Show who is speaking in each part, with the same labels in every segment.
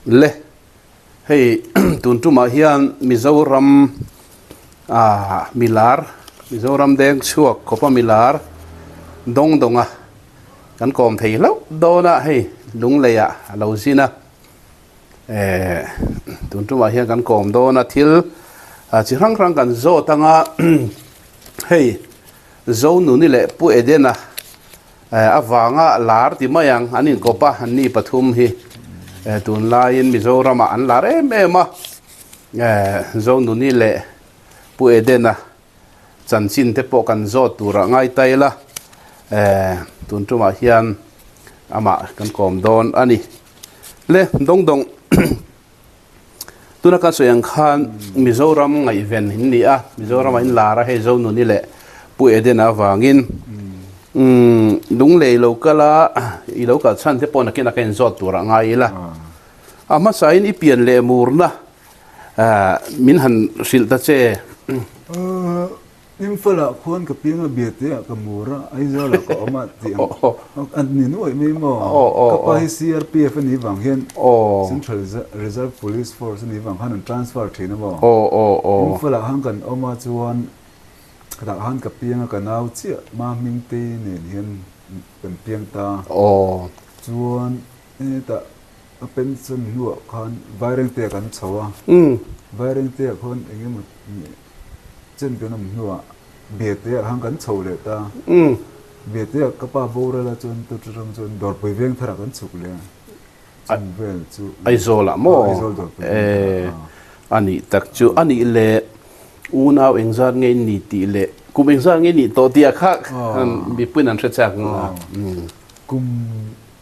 Speaker 1: Le, hei tun tumah hian Mizoram ah milar, Mizoram deng chhuak khawpa milar dawng dawnga kan kawm thei hlauh dawn a, hei Lungleiah a lo zin a, eh tun tumah hian kan kawm dawn a, thil chi hrang hrang kan zawt anga hei Zonuni leh Pu Edena Avanga lar ti mai ang, an inkawp a, anni pathum hi tunlaiin Mizoramah an lar em em a, Zonuni leh Pu Edena chanchin te pawh kan zawt turah ngai ta ila, tun tumah hian amah kan kawm dawn a ni. Le dawng dawng. Tuna ka sawi ang khan Mizoram ngaihven in ni a, Mizoram ah in lar a hei Zonuni leh Pu Edena avangin Lunglei lo kal a, i lo kal chhan te pawh nakin a ka inzawt tur ah ngai ila. A hmasa in i pian leh murna min han hrilh ta che.
Speaker 2: Imphal-ah khuan ka piang a, Biate-ah ka mur a, Aizawl-ah ka awm a tih ang a ni nuaih mai maw? Ka pa hi CRPF a nih vang hian Central Reserve Police Force a nih vang khan an transfer thin a maw? Imphal-ah khan kan awm a chuan tah khan ka piang a, ka nau chiah Mahmingtei nen hian kan piang ta. Chuan hetah a pension hnuah khan Vairengte-ah kan chho a, Vairengte-ah khuan eng emaw Chen kan awm hnuah Biate ah khan kan chho leh ta. Biate ah ka pa boral a chuan tu ṭang chuan Dawrpui veng tharah kan chhuk leh a. Chung vel chu.
Speaker 1: Aizawl ah maw?
Speaker 2: Aizawl Dawrpui veng tharah.
Speaker 1: A nih tak chu. A nih leh unau engzat nge in ni tih leh kum engzat nge nih tawh tih ah kha mipuiin an hre chak ang a.
Speaker 2: Kum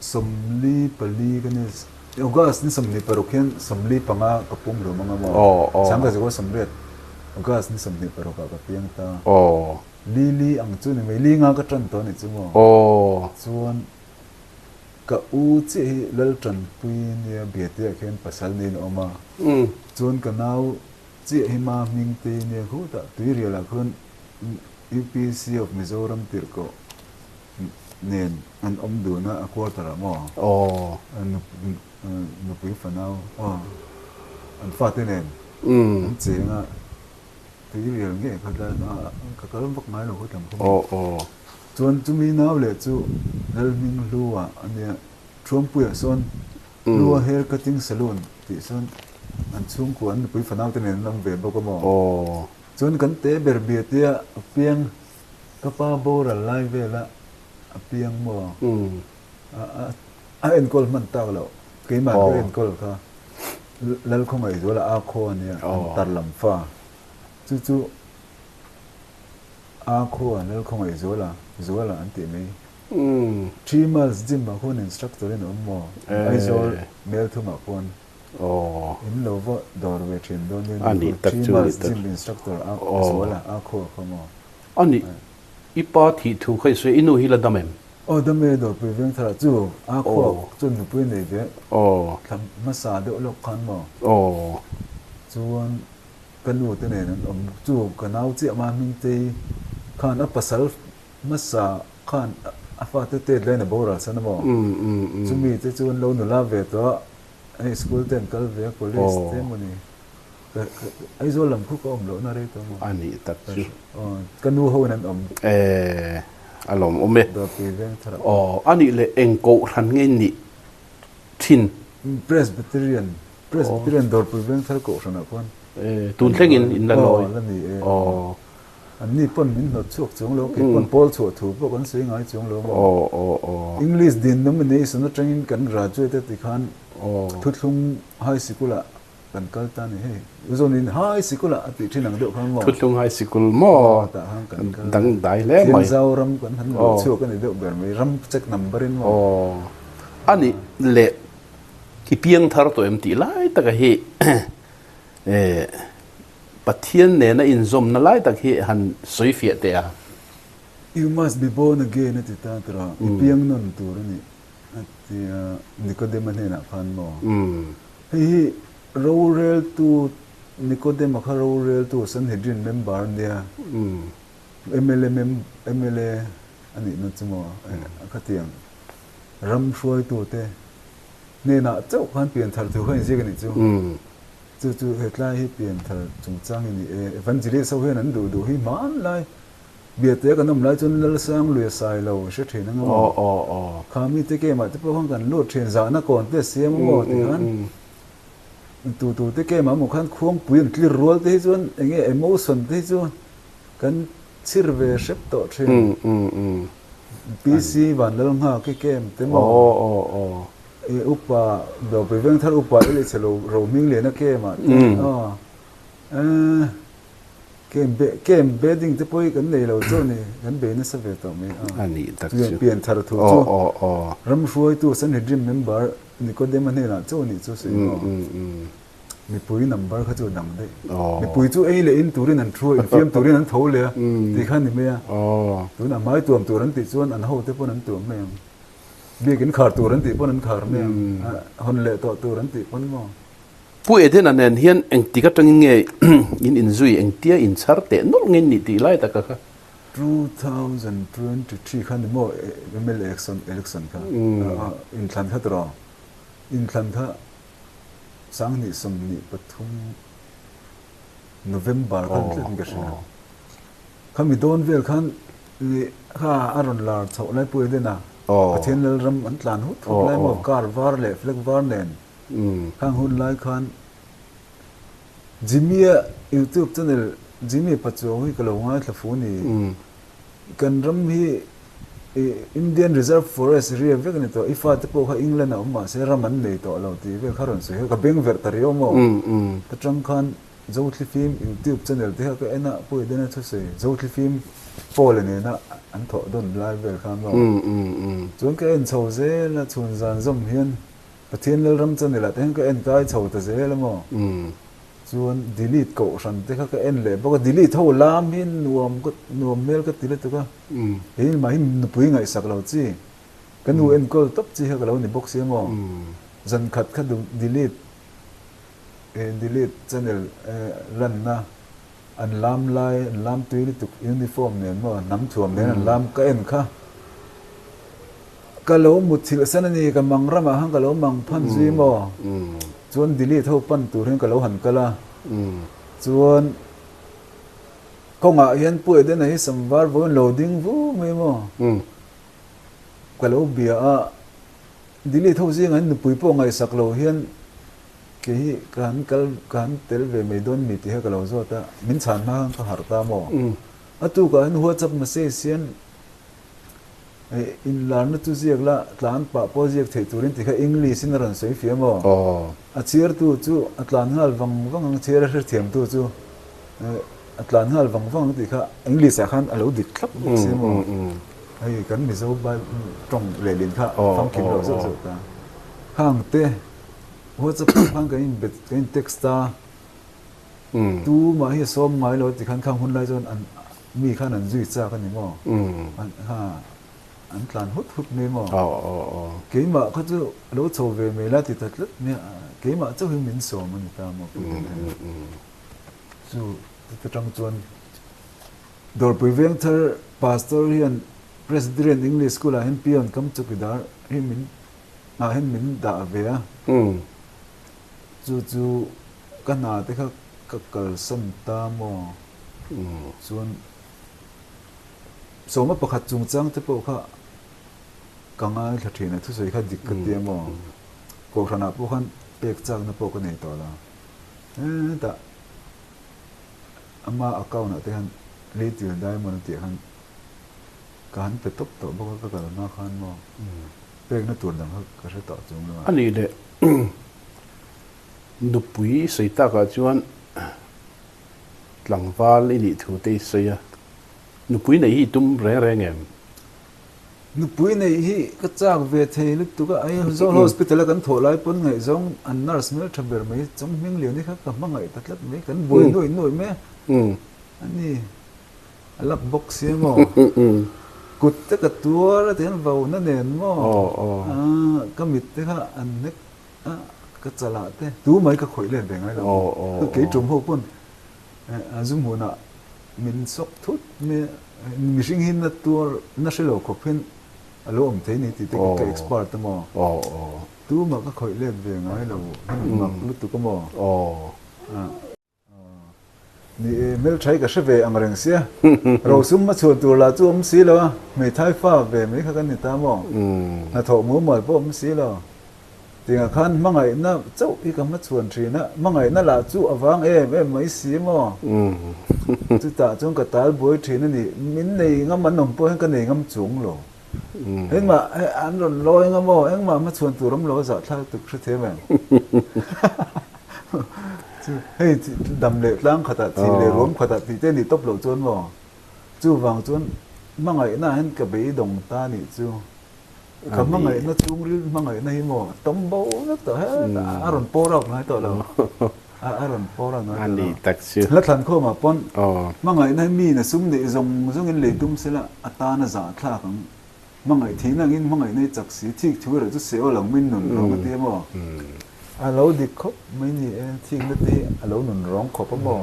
Speaker 2: 44 ka ni. August ni 26 hian 45 ka pum hlum anga maw? Sangka zikawr 80 August ni 26 ah ka piang ta. Li li ang chu ni mai, li nga ka tan tawh a nih chu maw? Chuan ka u chiah hi Laltanpui nia Biate ah khian pasal niin a awm a. Chuan ka nau chiah hi Ma Hmingtei nia khutah Tuirial ah khuan UPC of Mizoram tirhkoh nen an awm dun a, a quarter ah maw?
Speaker 1: Aw.
Speaker 2: Nupui fanau aw an fate nen an cheng a, tui rial ngei kha tlai ka kal vak ngai lo khawt ang khaw maw?
Speaker 1: Aw aw.
Speaker 2: Chuan chumi nau leh chu Lalhminghlua a nia, Thuampuiah sawn Hlua Hair Cutting Saloon tih sawn an chhungkua an nupui fanau te nen an awm ve bawk a maw?
Speaker 1: Aw.
Speaker 2: Chuan kan te ber biatia a piang Ka pa boral lai vela a piang maw? A enkawl hman tak loh. Keimah ka enkawl kha Lalkhawngaihzuala a khaw a nia, an tar lam fa. Chu chu a khaw Lalkhawngaihzuala, Zuala an tih mai. Three Miles Gym ah khuan instructor in a awm maw? Aizawl Melthum ah khuan. In lo va dawr ve thin dawn nia, Three Miles Gym instructor a Zuala a khaw kha maw?
Speaker 1: A nih, i pa thih thu kha i sawi, i nu hi la dam em?
Speaker 2: Aw dam e, Dawrpui veng tharah chu a khuak chuan nupui a nei ve thla hmasa deuh lawk khan maw? Chuan ka nu te nen an awm chu ka nau chiah ma Hmingtei khan a pasal hmasa khan a fate tet laiin a boral san a maw? Chumi te chu an lo nula ve tawh a, hei school te an kal ve a, college te emawni. Aizawl lam khu ka awm lohna rei tawh maw?
Speaker 1: A nih tak chu.
Speaker 2: Aw, ka nu ho in an awm.
Speaker 1: Eh, a lawm awm e.
Speaker 2: Dawrpui veng thar ah.
Speaker 1: Aw, a nih leh eng kohhran nge nih thin?
Speaker 2: Presbyterian, Presbyterian Dawrpui veng thar kohhran ah khuan.
Speaker 1: Eh, tun thleng in in la lawi.
Speaker 2: Aw, la ni e.
Speaker 1: Aw.
Speaker 2: An ni pawn min hnawt chhuak chuang lo, kei pawn pawl chhuah thu pawh kan sawi ngai chuang lo maw?
Speaker 1: Aw, aw, aw.
Speaker 2: English denomination atangin kan graduate a ti khan Thuthlung High Sikul ah Kan kal ta ni hei. Uzawn in high sikul ah a tih thin ang deuh khan maw?
Speaker 1: Thuthlung high sikul maw?
Speaker 2: Tah khan kan kal.
Speaker 1: Dang dai hle mai.
Speaker 2: Thiangzau ram kan han luh chhuak a ni deuh ber mai. Ram check number in maw?
Speaker 1: Aw. A nih leh i piang thar tawh em tih lai taka hi Pathian nena inzawmna lai tak hi han sawi fiah teh a.
Speaker 2: You must be born again a ti ta tura i piang nawn tur a nih a ti a Nikodema hnenah khan maw? Hei hi roreltu Nikodema kha roreltu Sanhedrin member a nia, mla mla a nihna chu maw khatiang ram hruaitute Hnenah chauh khan pianthar thu kha inziak a nih chu. Chu chu hetlai hi pianthar chungchang i ni e. Evangelist ho hian an duh duh hi hmanlai Biate kan awm lai chuan Lalsang lui a sai lo i hre thin anga maw? Kha mite game ah te pawh khan kan lut thin, zahna kawn te a siam a maw ti khan tu tu te game ah maw khan khuangpui an tlir rual te hi chuan eng nge emotion te hi chu kan chhir ve hrep tawh thin. PC Vanlalnghak i game te maw? I upa Dawpui Vengthar upa i leh chhe lo Rohmingliana game ah te aw. Kem be kem bedding te pawh hi kan nei lo chauh ni, kan bei nasa ve tawh mai a.
Speaker 1: A nih tak chu.
Speaker 2: Pian thar thu chu ram hruaitu Sanhedrin member Nikodema hnenah chauh nih chu sawi maw? Mipui number kha chu a dang daih. Mipui chu ei leh in turin an thu a, infiam turin an tho leh a tih kha a ni mai a. Tunah hmai tuam tur an tih chuan an hote pawn an tuam mai ang. Biakin khar tur an tih pawn an khar mai ang. Hawn leh tawh tur an tih pawn maw?
Speaker 1: Pu Edena nen hian engtik atangin nge in inzui, engtia inchhar teh nawlh nge nih tih lai taka kha?
Speaker 2: 2023 kha ni maw mla election kha inthlan kha tawh inthlan kha 2023 November khan tlat in ka hria. Khami dawn vel khan kha a rawn lar chhoh lai Pu Edena Pathian Lalram an tlan hut hut lai maw car var leh flag var nen Khang hun lai khan Jimmy-a YouTube channel Jimmy Pachuau hi ka lo ngaithla fu ni. Kan ram hi Indian Reserve Forest ria vek a ni tawh. I fate pawh kha England-ah awm mahse ram an nei tawh lo tih vel kha rawn sawi kha ka beng verh ta riau maw? Ta tang khan Zothlifim YouTube channel te kha ka en a, Pu Edena thusawi Zothlifim Paul-a nena an thawh dawn lai vel kha maw? Chuan ka en chho zel a, chhun zan zawm hian Pathian Lalram channel ah te hian ka en kai chho ta zel a maw? Chuan delete kohhran te kha ka en leh bawk a, delete ho lam hi nuam ka nuam hmel ka ti lutuk a, kei mah hi nupui ngaihsak lo chi, ka nu enkawl tawp chi kha ka lo ni bawk si a maw? Zan khat kha delete delete channel lanna An lam lai, an lam tui lutuk, uniform nen maw, hnam thuam nen an lam ka en kha. Ka lo mutthilh san a ni, ka mang ramah khan ka lo mang phan zui maw. Chuan delete ho pan tur hian ka lo han kal a. Chuan kawngah hian Pu Edena hi sam var vawiin lo ding vu mai maw. Ka lo bia a, delete ho zingah hian nupui pawh ngaihsak lo hian Kei hi ka han kal, ka han tel ve mai dawn mi tih kha ka lo zawt a, min chhan hma khan ka harh ta maw? A tukah hian WhatsApp message hian inlarna chu ziak la, tlan pah pawh ziak theih turin tih kha English in a rawn sawi fia maw? A chhiartu chu a tlan nghal vang vang ang, chhiar a hrethiamtu chu a tlan nghal vang vang ang tih kha English ah khan a lo dik thlap bawk si maw? Hei kan Mizo Bible tawng lehlin kha famkim lo zauh zauh ta. Khang te. WhatsApp ah khan kan in bet kan in text a, tu mah hi a sawm ngai lo ti khan khang hun lai chuan an mi khan an zui chak a ni maw? An kha an tlan hut hut mai maw? Keimah kha chu lo chho ve mai la ti ta tlat mai a, keimah chauh hi min sawm a ni ta maw Putin hian. Chu chuta tang chuan Dawrpui Vengthar Pastor hian Presbyterian English School ah hian peon kam chawkidar hi min Ah hian min dah ve a, chu chu ka hna te kha ka kalsan ta maw? Chuan sawma pakhat chungchang te pawh kha ka ngaithla thin a, thusawi kha dik ka tia maw? Kohhranah pawh khan pek chakna pawh ka nei tawh lo. Hetah ama account ah te khan Little Diamond a tih khan Ka han pe tawp tawh bawk a, ka kal hma khan maw pekna tur dang kha ka hre tawh chung lo a.
Speaker 1: A nih leh nupui i sawi takah chuan tlangval i nih thu te i sawi a, nupui neih hi i tum reng reng em?
Speaker 2: Nupui neih hi ka chak ve thei lutuk a, Aizawl Hospital a kan thawh lai pawn ngaihzawng an nurse hmel tha ber mai Chawnghming Liani kha ka hmangaih ta tlat mai, kan buai nuaih nuaih mai a ni. A lak bawk si maw? Kut te ka tuar a tihian vauna nen maw? Ka mit te kha an hnek a, ka chalah te tu mai ka khawih let ve ngai lo. Kei tum ho pawn a zu hmunah min sawk thut mai a, mihring hi na tuar na hre lo khawp hian. a lo awm thei ni tih te ka expert a maw? Tumah ka khawih let ve ngai lo, hemi mak lutuk a maw? Ni e, hmeltha hi ka hre ve ang reng sia. Rosum a chhuan tur lah chu awm si lo a, hmeithai fa ve mai kha kan ni ta maw? Hnathawh mumal pawh awm si lo. Tingah khan hmangaihna chauh hi ka hmachhuan thin a, hmangaihna lah chu a vang em em mai si maw? Chutah chuan ka tal buai thin a ni, min nei ngam an awm pawh hian ka nei ngam chung lo. Engmah an rawn lawi ngam aw, engmah hmachhuan tur awm lo a zahthlak tuk hrethiam em? Chu hei dam leh tlang khatah thih leh ruam khatah tih te nih tawp loh chuan maw? Chuvang chuan hmangaihna ah hian ka beidawng ta nih chu. Ka hmangaihna chhungril hmangaihna hi maw tawm bo vek tawh hetah a rawn pawr auh ngai tawh lo. A rawn pawr auh ngai tawh lo. Hla thlan khawmah pawn hmangaihna hi miin a sum neih zawng zawngin lei tum sela a tan a zahthlak ang. Hmangaih thihna angin hmangaihna hi chak si thik thu erawh chu se aw lang min nun rawng a ti a maw? A lo dik khawp mai ni e, thikna te hi a lo nun rawng khawp a maw?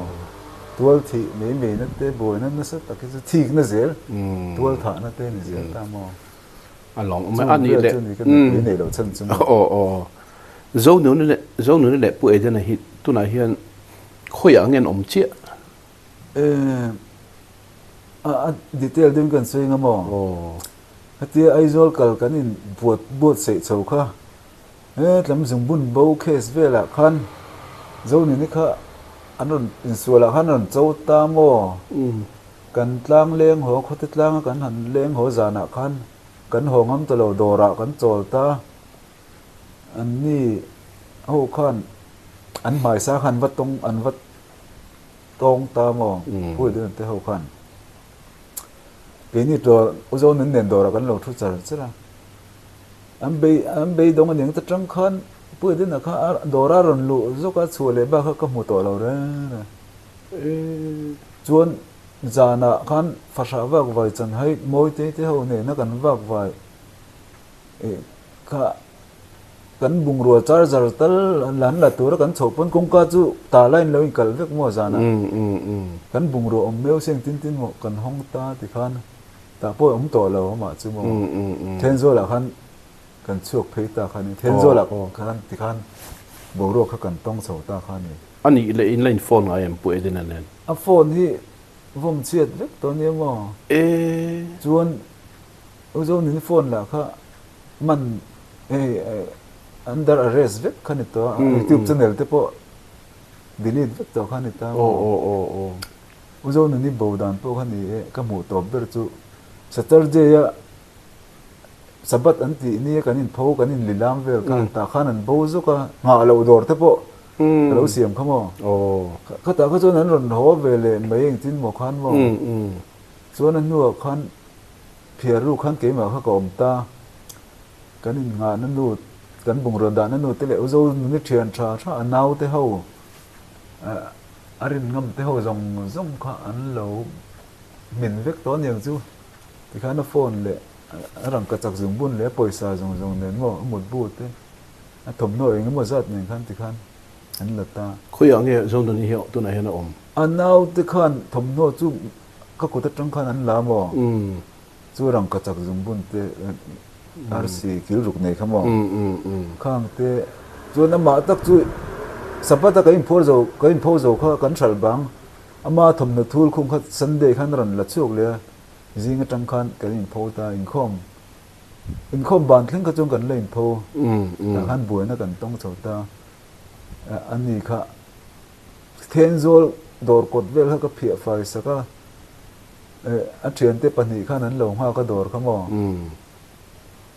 Speaker 2: Tual thih mei meina te buaina nasa tak hi chu thikna zel, tual thahna te ni zel ta maw?
Speaker 1: A lawm awm e, a nih leh
Speaker 2: chu ni ka nupui nei loh chhan chu maw?
Speaker 1: Aw aw, Zonuni leh Zonuni leh Pu Edena hi tunah hian khawiah nge an awm chiah?
Speaker 2: E. A detail deuhin kan sawi anga maw? Hetia Aizawl kal kan in buat buatsaih chho kha he tlam zungbun bo case velah khan Zonini kha an rawn insualah khan an rawn cho ta maw? Kan tlang leng haw khawte tlanga kan han leng haw zanah khan kan haw ngam ta lo dawrah kan chawl ta. Anni ho khan an hmaisa khan va tawng an va Tawng ta maw? Pu Edwin te ho khan keini tlawr U Zonun nen dawrah kan lo thu char char a. An bei an beidawng a niang ta tang khan Pu Edwin-a kha a dawra rawn luh zawk a chhuah leh bak kha ka hmu tawh lo reng reng. Chuan zanah khan fahrah vak vai chanhai Mawitei te ho nena kan vak vai kha Kan bungrua charger tal lan la tura kan chhoh pawn kawngka chu ta line lo in kalh vek maw zanah kan bungrua awm meu seng tin tin maw kan hawng ta ti khan tah pawh awm tawh lo amah chu maw Thenzawl ah khan kan chhuak phei ta kha ni Thenzawl ah khan ti khan boruak kha kan tawng chho ta kha ni.
Speaker 1: A nih leh in la in phone ngai em Pu Edena nen?
Speaker 2: A phone hi vawm chhiat vek tawh nia maw? Chuan U Zonin phone lah kha Man hei under arrest vek kha ni tawh a, youtube channel te pawh delete vek tawh kha ni ta maw? U Zonuni bo dan pawh kha ni e, ka hmuh tawp ber chu Saturday a Sabbath an tih nia kan inpho kan inlilam vel kha tah khan an bo zawk a, nghah loh dawr te pawh ka lo siam kha maw? Khatah kha chuan an rawn haw ve leh mai engtin maw khan maw? Chuan a hnuah khan Phiarru khan keimah kha ka awm ta. Kan innghahna nu, kan bungraw dahna nu te leh Uzo nuni thian tha tha a naute ho, a rin ngam te ho zawng zawng kha an lo hmin vek tawh aniang chu. Tikhan a phone leh a rangka chak zungbun leh a pawisa zawng zawng nen maw, a mutbu te, a thawmhnaw eng emaw zat nen khan tikhan an la ta.
Speaker 1: Khawiah nge Zonuni hi tunah hian a awm?
Speaker 2: A naute khan thawmhnaw chu Ka kut atang khan an la maw? Chu rangka chak zungbun te arsi kil ruk nei kha maw? Khang te chuan amah tak chu Sabbath a ka inphuar zo ka inpho zo kha kan hralh bang ama thawmhnaw thul khung kha Sunday khan a rawn la chhuak leh a, zing atang khan kan inpho ta inkhawm inkhawm ban thleng kha chuan kan la inpho tah khan buaina kan tawng chho ta a ni kha. Thenzawl dawr kawt vel kha ka phiah fai sak a, eh a thiante pahnih khan an lo nghak a dawr kha maw?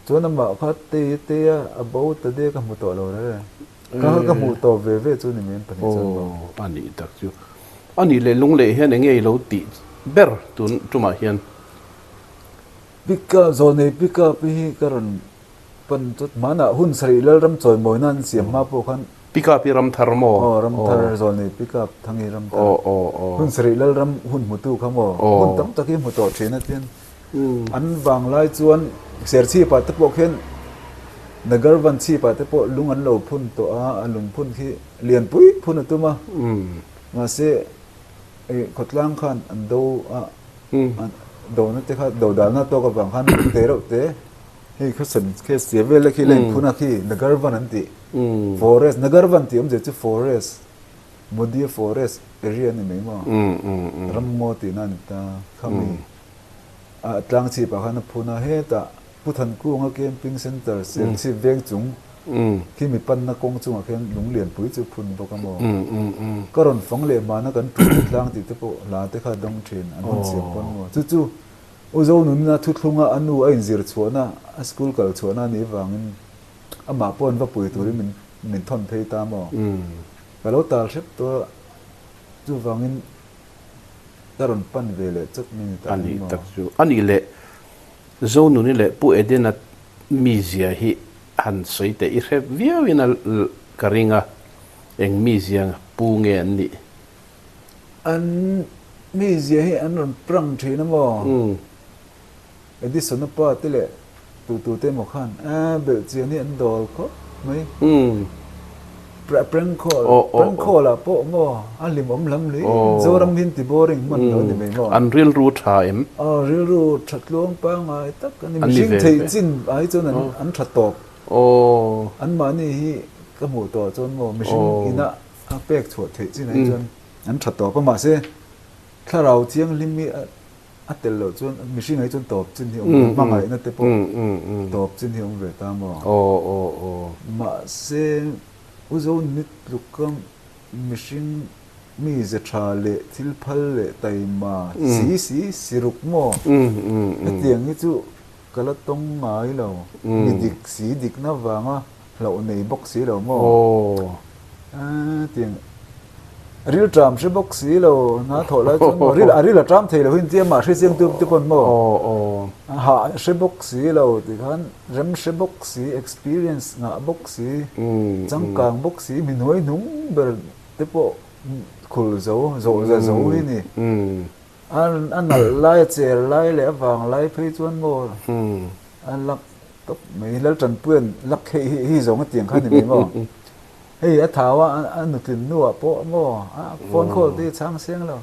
Speaker 2: Chuan amah kha tei tei a, a bo ta de ka hmu tawh lo reng reng. Ka kha ka hmuh tawp ve ve chu ni mai an pahnih chuan bo.
Speaker 1: Aw a nih tak chu. A nih leh lung leh hian enge i lo tih ber tun tumah hian?
Speaker 2: Pick up, zawnei pick up hi ka rawn Pan chu hmanah hun sarih Lalram chawimawina an siam hma pawh khan.
Speaker 1: Pickup i ramthar maw?
Speaker 2: Aw ramthar zawlnei pickup thangi ramthar. Aw aw aw. Hun sarih Lalram hun hmutu kha maw? Hun tam tak hi hmu tawh thin a tin. An vanglai chuan Serchhipah te pawh khian Nagarvan chhipah te pawh lung an lo phun tawh a, a lungphun khi lianpui phun a tum a. Mahse khawtlang khan an do a, dona te kha dodalna tawk avang khan lung te reuh te. Hei kha san khi sia vel khi la inphun a khi Nagarvan an tih. Forest, Nagarvan tih awmzia chu forest, Modia forest area a ni mai maw? Ramngaw tihna a ni ta. Khami a tlang chhipah khan a phun a, hetah Pu Thankunga Camping Centre Serchhip veng chung khi mi panna kawng chungah khian Lunglianpui chu phun bawk a maw? Ka rawn fang leh hmana kan ṭul tlang tih te pawh hla te kha a dawng ṭhin an hun siam pawn maw? Chu chu U Zonunna thuthlunga a nu a inzir chhuahna, a school kal chhuahna a nih vangin amah pawh an va pui turin min min thawn phei ta maw? Ka lo tal hrep tawh a, chuvangin ka rawn pan ve leh chawt mai ni tak
Speaker 1: A nih tak chu. A nih leh Zonuni leh Pu Edena mizia hi han sawi teh i hre viauin a ka ring a, eng mizia pu nge an nih?
Speaker 2: An mizia hi an rawn prank thin a maw? Edison-a pa te leh tu tu te emaw khan a belh chian hi an dawl khawp mai. Prank call, prank call ah pawh maw a hlimawm lam lui Zoram hi an ti boring hman lo a ni mai maw?
Speaker 1: An rilru tha em?
Speaker 2: Aw rilru tha tluang pangngai tak a ni. Mihring theih chin ai chuan an tha tawp. Anmahni hi ka hmuh tawh chuan maw mihring ina a pek chhuah theih chin ai chuan an tha tawp a mahse thlarau thianghlim hi a tel loh chuan mihring ai chuan tawp chin hi awm ve hmangaihna te pawh tawp chin hi awm ve ta maw mahse u Zonuni tluka mihring mi ze tha leh thil phal leh taima si si si ruk maw hetiang hi chu ka la tawng ngai lo mi dik si dikna vanga Hlauh nei bawk si lo maw? Tiang ril ṭam hre bawk si lo, hna thawh lai chuan maw ril a ril a ṭam thei lo hin tia mah hre chiang tu te pawn maw hah hre bawk si lo ti khan rem hre bawk si, experience ngah bawk si, changkang bawk si, mi hnuai hnung ber te pawh khul zo, zawh za zo hi ni. A nalh lai, a cher lai leh a vang lai phei chuan maw a lak tawp mai. Laltanpuia'n lak hei hi hi zawng a tiang kha a ni mai maw? Hei a thau a, a nutlin hnuah pawh maw a phone call te hi a chhang seng lo.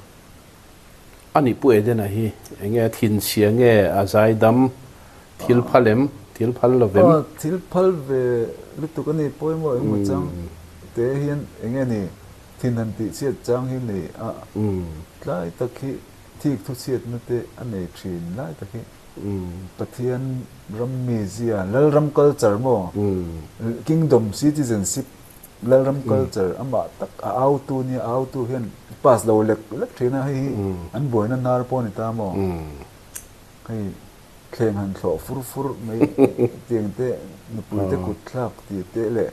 Speaker 1: A nih Pu Edena hi eng nge a thinchhia nge a zaidam thil phal em? Thil phal lo vem?
Speaker 2: Aw thil phal ve lutuk a ni pawimawh engemaw chang te hian eng nge ni Thin han tih chhiat chang hi nei a, tlai tak hi thik thu chhiatna te a nei thin lai tak hi Pathian ram mizia, Lalram culture maw, Kingdom citizenship, Lalram culture amah tak a autu nia, a autu hian pass lo lek lek thin a, hei hi an buaina hnar pawh a ni ta maw, hei thleng han thlawh fur fur mai tiang te nupui te kut thlak tih te leh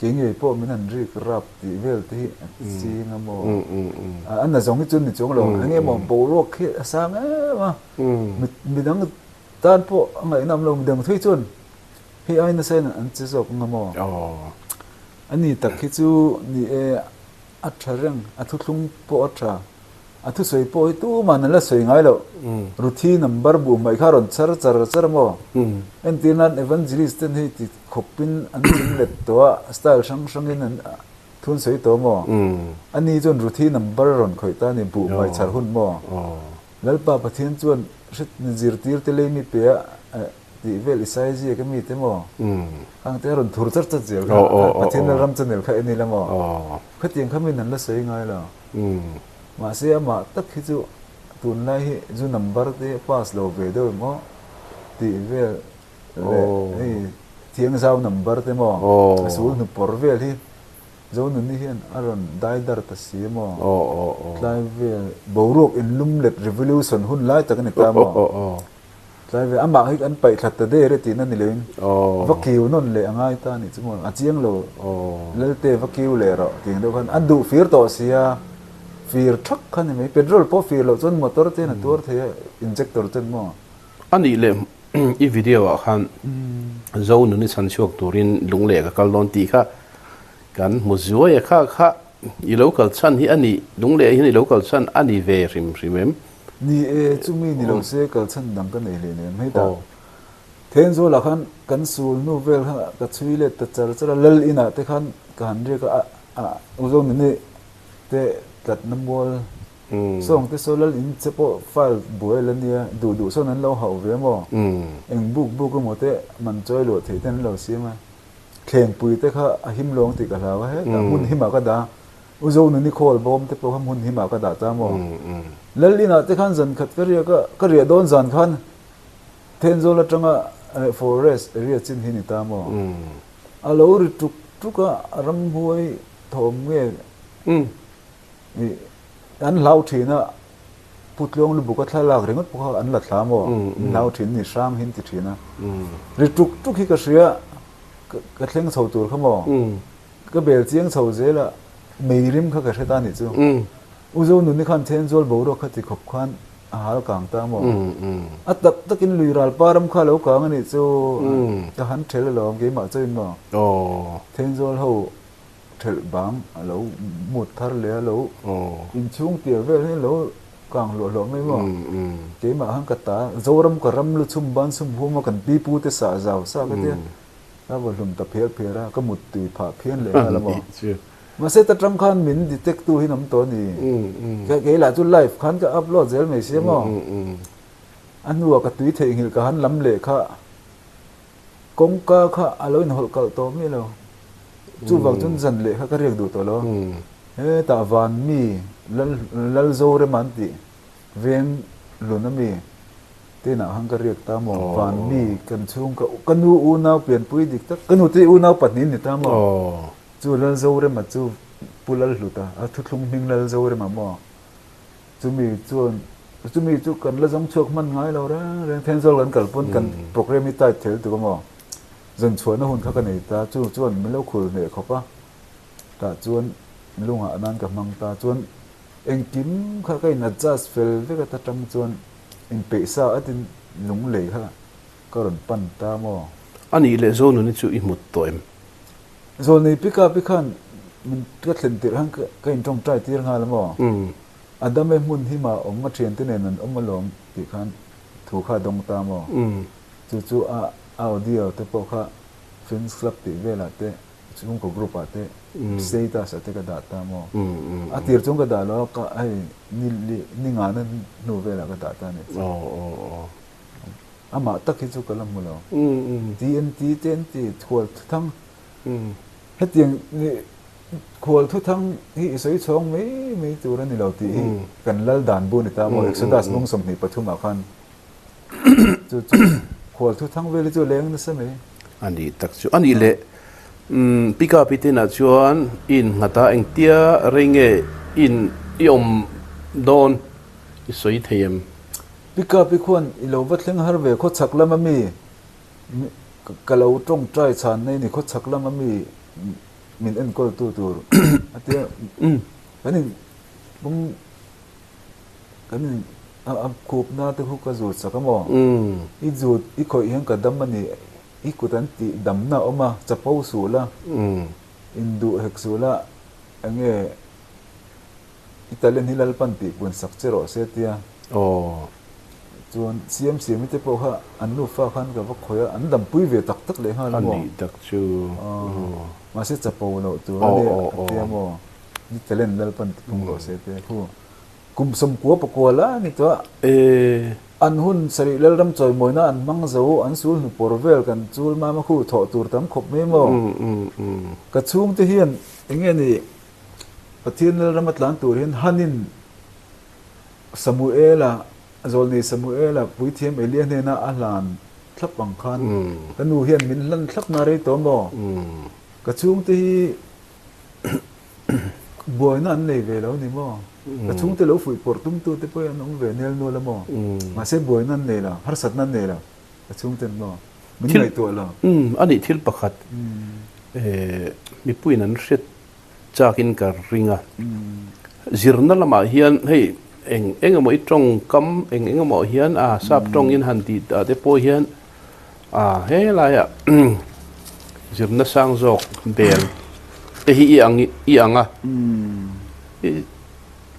Speaker 2: Kei ngei pawh min han rik rap tih vel te hi a ching a maw? A na zawng hi chu ni chuang lo. Eng nge maw boruak hi a sang em a, midang tan pawh a ngaihna awm lo. Midang thui chuan hei ai nasa in an che zawk ang a maw? A ni tak hi chu ni e, a tha reng, a thuthlung pawh a tha. A thusawi pawh hi tuman an la sawi ngai loh. Ruthi number buh hmaih kha a rawn char char char a maw? Entir nan Evangelist ten hei ti khawpin an ching let tawh a, style hrang hrangin an thu an sawi tawh a maw? Ani chuan Ruthi number a rawn khawih ta a ni, buh hmaih char hun maw? Lalpa Pathian chuan hre zirtir te lei mi pe a tih vel Isaiah ziak a mi te maw? Khang te a rawn thur char char zel kha, Pathian Lalram channel kha en ila maw? Khatiang kha min an la sawi ngai lo. Mahse amah tak hi chu tunlai hi zu number te a pass lo ve deuh em aw tih vel leh hei thiangzau number te maw a sul hnu pawr vel hi Zonuni hian a rawn dai dar ta si a maw tlai vel boruak inlum let revolution hun lai tak a ni ta maw. Tlai ve, amah hi an paih thla ta der e tihna ni loin va kiu nawn leh a ngai ta a nih chu maw, a chiang lo Lalte va kiu leh rawh tih ang deuh khan a duh fir tawh sia, fir thak kha ni mai, petrol pawh fir loh chuan motor te hian a tuar thei a, injector ten maw.
Speaker 1: A nih leh i video ah khan Zo nuni chhan chhuak turin lungleh ka kal dawn tih kha kan hmu zuai a, kha kha i lo kal chhan hi a nih, lungleh hian i lo kal chhan a ni ve hrim hrim em?
Speaker 2: Ni e, chumi ni lo se kal chhan dang ka nei hlei nem. Hetah Thenzawl-ah khan kan sul hnu vel kha ka chhui let ta char char a, Lal inah te khan ka han riak a, a Uzonuni te tlatna mual Sawng te saw lal in che pawh file buai la nia, duh duh sawn an lo hauh ve maw? Eng buk buk emaw te man chawi luah theih te an lo siam a. Thlengpui te kha a him lawng tih ka hlau a, hetah hmun himah ka dah a. U Zonuni khawl bawm te pawh kha hmun himah ka dah ta maw? Lal inah te khan zan khat ka riak a, ka riah dawn zan khan Thenzawl atanga forest area chin hi ni ta maw? A lo ri tuk tuk a, ramhuai thawm nge an hlau thin a, Pu Tluang Lubuka thlalak ringawt pawh kha an la thla maw? An hlau thin ni, hrang hi an ti thin a. Ri tuk tuk hi ka hria, ka thleng chho tur kha maw? Ka bel chiang chho zel a, mei rim kha ka hre ta a nih chu. U Zonuni khan Thenzawl boruak kha ti khawp khan a hal kang ta maw? A tak takin lui ral pa ram kha a lo kang a nih chu. Ka han ṭhel alawm keimah chauhin maw? Thenzawl ho ṭhelh bang a lo mut thar leh a lo inchhung tir vel hi a lo kang hluah hluah mai maw? Keimah khan ka ta Zoram ka ram lu chhum ban chhum hum a kan pi pu te sah zau sa ka tia. Ka vaw hlum ta phiar phiar a, ka mut tui phah phian leh nghal a maw. Mahse ta tang khan min detect tu hi an awm tawh a ni. Kei lah chu live khan ka upload zel mai sia maw. A hnuah ka tui theihnghilh ka han lam leh kha kawngka kha a lo inhawlh kalh tawh miah lo. Chuvang chuan zan leh kha ka riak duh tawh lo. Hetah van mi Lalzorema an tih veng lun a mi. Tinah khan ka riak ta maw? Van mi kan chhung ka ka nu unau pianpui dik tak ka nu te unau pahnih ni ta maw? Chu Lalzorema chu Pu Lalhluta a thuthlung hming Lalzorema maw? Chumi chuan chumi chu kan la zawng chhuak hman ngai lo reng reng Thenzawl kan kal pawn kan programme hi tight thel tuk a maw? Zan chhuahna hun kha ka nei ta chu chuan min lo khul hneh khawp a tah chuan lungah nan ka hmang ta chuan engkim kha ka in adjust fel vek a ta tang chuan Inpeih sa atin lunglei kha ka rawn pan ta maw?
Speaker 1: A nih leh Zonuni chu i hmut tawh em?
Speaker 2: Zawlnei pickup i khan min ka thlen tirh khan ka intawngtai tir nghal a maw? A dam e hmun hima awm a thiante nen an awm alawm tih khan thu kha a dawng ta maw? Chu chu a audio te pawh kha Fans Club tih velah te Chhungkaw group ah te status ah te ka dah ta maw? A tir chuan ka dah lo a, ka hei ni li ni ngana hnu velah ka dah ta a nih chu. Amah tak hi chu ka la hmu lo. TNT te an ti khual thuthang. Hetiang ni khual thuthang hi i sawi chhawng mai mai tur a ni lo tih hi kan lal dan bu a ni ta maw? Exodus bung 23 ah khan Chu chu khual thu thang vel hi chu leng nasa mai.
Speaker 1: A nih tak chu. A nih leh pick up i tinah chuan i innghat a, engtia rei nge i in i awm dawn i sawi thei em?
Speaker 2: Pick up i khuan i lo va thleng har ve khaw chhak lama mi ka lo tawngtai chhan na i ni khaw chhak lama mi min enkawl tu tur a tia kan in pum Kan in a khupna te khu ka zut sak a maw? I zut i khawih hian ka dam a ni. I kut an tih damna a awm a, chapo suh la, induh hek suh la, enge i talent hi Lalpan tih pun sak che rawh se tia. Chuan siam siam i te pawh kha an nufa khan ka va khawih a, an dampui ve tak tak leh nghal a maw?
Speaker 1: A nih tak chu.
Speaker 2: Mahse chapo loh tur a ni a tia maw? I talent Lalpan ti phung rawh se tia khu. Kum 90 pakua la ni tawh. An hun sarih Lalram chawimawina an hmang zo, an sul hnu pawr vel kan chul mama khu thawh tur tam khawp mai maw? Ka chhungte hian enge ni Pathian Lalram a tlan tur hian Hanin Samuela, Zawlnei Samuela puithiam Elia hnena a hlan thlap ang khan ka nu hian min hlan thlap na rei tawh maw? Ka chhungte hi Buaina an nei ve lo ni maw? Ka chhungte lo fuih pawrh tumtu te pawhin an awm ve nel nual a maw? Mahse buaina an nei lo, harsatna an nei lo, ka chhungten maw? Min ngaihtuah lo.
Speaker 1: A nih thil pakhat mipuiin an hriat chakin ka ring a. Zirna lamah hian hei eng eng emaw i tawngkam eng eng emaw hian a sap tawngin han tih ah te pawh hian A helaiah zirna sang zawk bel te hi i ang i ang a,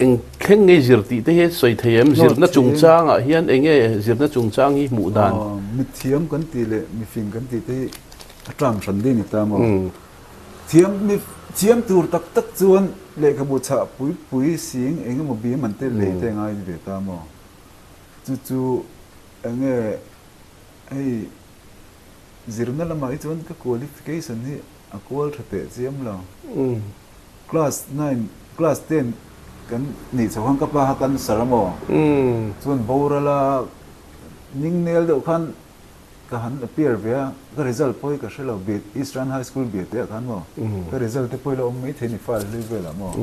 Speaker 1: eng thleng nge zir tih te hi sawi thei em? Zirna chungchangah hian eng nge zirna chungchang hi hmuh dan?
Speaker 2: Mithiam kan tih leh mifing kan tih te hi a tang hran ding ni ta maw? Thiam mi. Thiam tur tak tak chuan lehkhabu chhah pui pui sing eng emaw bim an te lei te ngai ve ta maw? Chu chu eng nge hei zirna lamah hi chuan ka qualification hi a kual tha teh chiam lo. Class nine, class ten kan nih chho khan ka pa kha cancer a maw? Chuan boral a ning nel deuh khan Ka han appear ve a, ka result pawh hi ka hre lo, Biat Eastern High School Biate ah khan maw, ka result te pawh hi la awm maithei ni file hlui velah maw,